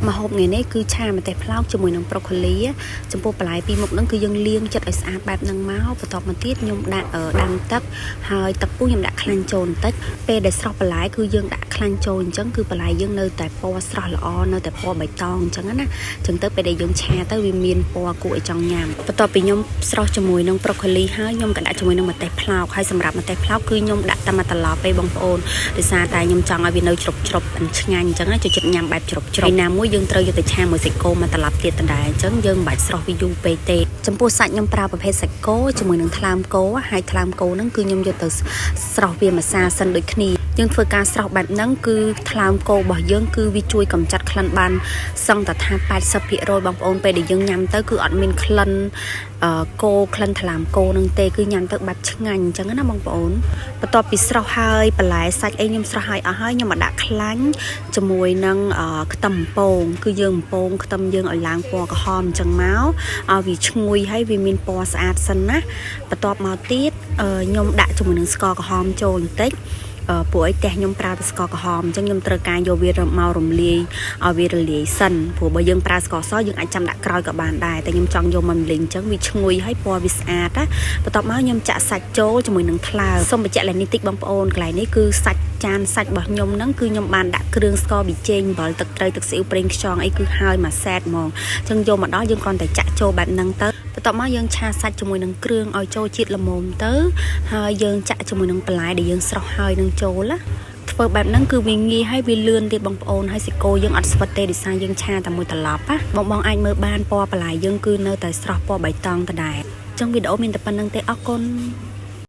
ម្ហូបថ្ងៃនេះគឺឆាម្ទេសប្លោកជាមួយនឹងប្រូកូលីចំពោះបន្លែពីរមុខហ្នឹងគឺយើងលាងចិត្តឲ្យស្អាតបែបហ្នឹងមកបន្ទាប់មកទៀតខ្ញុំដាក់ដាំទឹកហើយទឹកពុះខ្ញុំដាក់ខ្លាញ់ចូលបន្តិចពេលដែលស្រស់បន្លែគឺយើងដាក់ខ្លាញ់ចូលអញ្ចឹងគឺបន្លែយើងនៅតែពណ៌ស្រស់ល្អនៅតែពណ៌បៃតងអញ្ចឹងណាអញ្ចឹងទៅពេលដែលយើងឆាទៅវាមានពណ៌គួរឲ្យចង់ញ៉ាំបន្ទាប់ពីខ្ញុំស្រស់ជាមួយនឹងប្រូកូលីហើយខ្ញុំក៏ដាក់ជាមួយនឹងម្ទេសប្លោកហើយសម្រាប់ម្ទេសប្លោកគឺខ្ញុំដាក់តែមួយត្រឡប់ទេបងប្អូនដោយសារតែខ្ញុំចង់ឲ្យវានៅជ្រុបជ្រុបឆ្ងាញ់អញ្ចឹងណាចូលចិត្តញ៉ាំបែបជ្រុបជ្រុបហើយណាមួយយើងត្រូវយកទៅឆាមួយសាច់គោមួយត្រឡប់ទៀតដដែលអញ្ចឹងយើងមិនបាច់ស្រស់វាយូរពេកទេចំពោះសាច់ខ្ញុំប្រើប្រភេទសាច់គោជាមួយនឹងថ្លើមគោហើយថ្លើមគោហ្នឹងគឺខ្ញុំយកទៅស្រស់វាមួយសាសិនដូចគ្នាយើងធ្វើការស្រស់បែបហ្នឹងគឺថ្លើមគោរបស់យើងគឺវាជួយកម្ចាត់ក្លិនបានសឹងតែថា80%បងប្អូនពេលដែលយើងញ៉ាំទៅគឺអត់មានក្លិនគោក្លិនថ្លើមគោនឹងទេគឺញ៉ាំទៅបែបឆ្ងាញ់អញ្ចឹងណាបងប្អូនបន្ទាប់ពីស្រស់ហើយបន្លែសាច់អីខ្ញុំស្រស់ហើយអស់ហើយខ្ញុំមកដាក់ខ្លាញ់ជាមួយនឹងខ្ទឹមពងគឺយើងបំពងខ្ទឹមយើងឲ្យឡើងពណ៌ក្រហមអញ្ចឹងមកឲ្យវាឈ្ងុយហើយវាមានពណ៌ស្អាតសិនណាបន្ទាប់មកទៀតខ្ញុំដាក់ជាមួយនឹងស្ករក្រហមចូលបន្តិចពួកអីផ្ទះខ្ញុំប្រើតែស្ករក្រហមអញ្ចឹងខ្ញុំត្រូវការយកវាមករំលាយឲ្យវារលាយសិនព្រោះបើយើងប្រើស្ករសយើងអាចចាំដាក់ក្រោយក៏បានដែរតែខ្ញុំចង់យកមករំលាយអញ្ចឹងវាឈ្ងុយហើយពណ៌វាស្អាតណាបន្ទាប់មកខ្ញុំចាក់សាច់ចូលជាមួយនឹងថ្លើមសូមបញ្ជាក់ឡើងនេះតិចបងប្អូនកន្លែងនេះគឺសាច់ចានសាច់របស់ខ្ញុំហ្នឹងគឺខ្ញុំបានដាក់គ្រឿងស្ករប៊ីចេងអំបិលទឹកត្រីទឹកស៊ីអ៊ីវប្រេងខ្យងអីគឺហើយមួយសែតហ្មងអញ្ចឹងយកមកដល់យើងគ្រាន់តែចាក់ចូលបែបហ្នឹងទៅបន្ទាប់មកយើងឆាសាច់ជាមួយនឹងគ្រឿងឲ្យចូលជាតិល្មមទៅហើយយើងចាក់ជាមួយនឹងបន្លែដែលយើងស្រស់ហើយនឹងចូលណាធ្វើបែបហ្នឹងគឺវាងាយហើយវាលឿនទៀតបងប្អូនហើយសាច់គោយើងអត់ស្វិតទេដោយសារយើងឆាតែមួយត្រឡប់ណាបងបងអាចមើលបានពណ៌បន្លែយើងគឺនៅតែស្រស់ពណ៌បៃតងដដែលចឹងវីដេអូមានតែប៉ុណ្ណឹងទេអរគុណ។